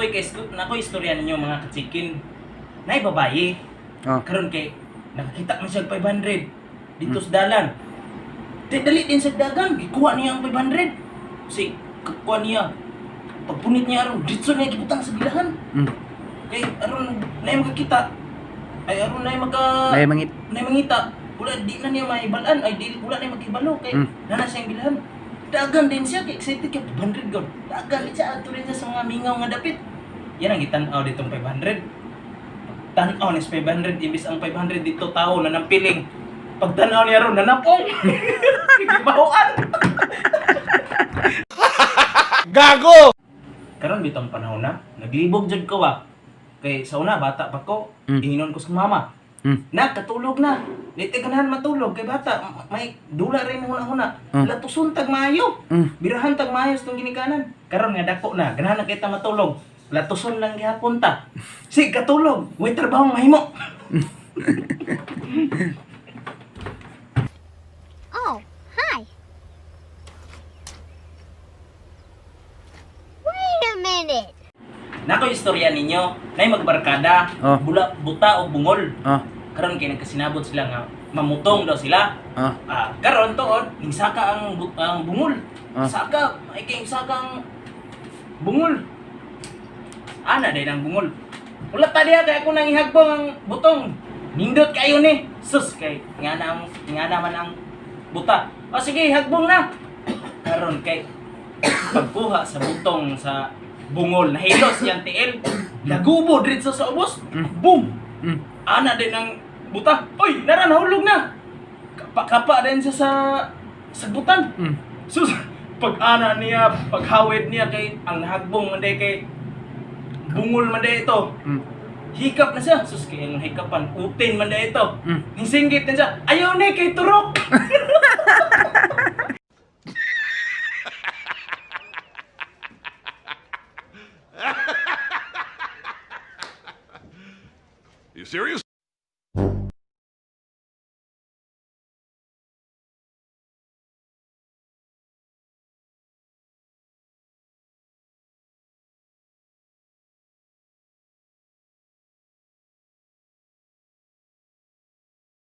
Nakoy kay nakoy istorya ninyo, mga kachikin. Nay babaye. Karon kay nakakita man siya og 500 dito sa dalan. Di dali din sa dagan, gikuha niya ang 500. Si kuha niya. Pagpunit niya aron, ditso niya gibutang sa bilahan. Kay aron nay makakita. Ay aron nay maka Nay mangit. Nay mangita. Wala di na niya maibalan, ay di wala na makibalo kay nana siyang bilahan. Dagan din siya kay excited kay 500 god. Dagan din siya, adto rin siya sa mga mingaw nga dapit. Yan ang gitan-aw ditong 500. Tan-aw ni sa 500, imbis ang 500 dito tao na nampiling. Pag tan-aw niya ron, nanapong. Gibahuan. Gago! Karon bitong panahon na, naglibog jud ko ba. Kay sa una bata pa ko, ingnon ko sa mama. Nakatulog na. Di ta ganahan matulog kay bata, may dula rin huna-huna. Latuson tag maayo. Birahan tag maayo sa tong ginikanan. Karon nga dako na, ganahan na kita matulog. Latuson lang gihapon ta. Sig katulog, way trabahong mahimo. Oh, hi. Wait a minute. Nako istorya ninyo, nay magbarkada, bula buta o bungol. Karon kay nagkasinabot sila nga mamutong daw sila. Ah, karon tuod ningsaka ang ang bungol. Saka, ay kay saka ang bungol. Ana day ang bungol. Wala ta diha kay ako nang ihagbong ang butong. Nindot kayo ni. Sus kay nga na ang nga naman ang buta. O sige, hagbong na. Karon kay pagkuha sa butong sa bungol, nahilo siyang tiil. Lagubo diretso sa ubos. Boom. Ana din ang buta. Oy, nara nahulog na. Kapa-kapa din siya sa sagbutan. Sus, pag ana niya, paghawid niya kay ang nahagbong man day kay bungol man day ito. Hikap na siya. Sus, kay ang hikapan, utin man day ito. Nisinggit na siya. Ayaw na kay turok. You serious?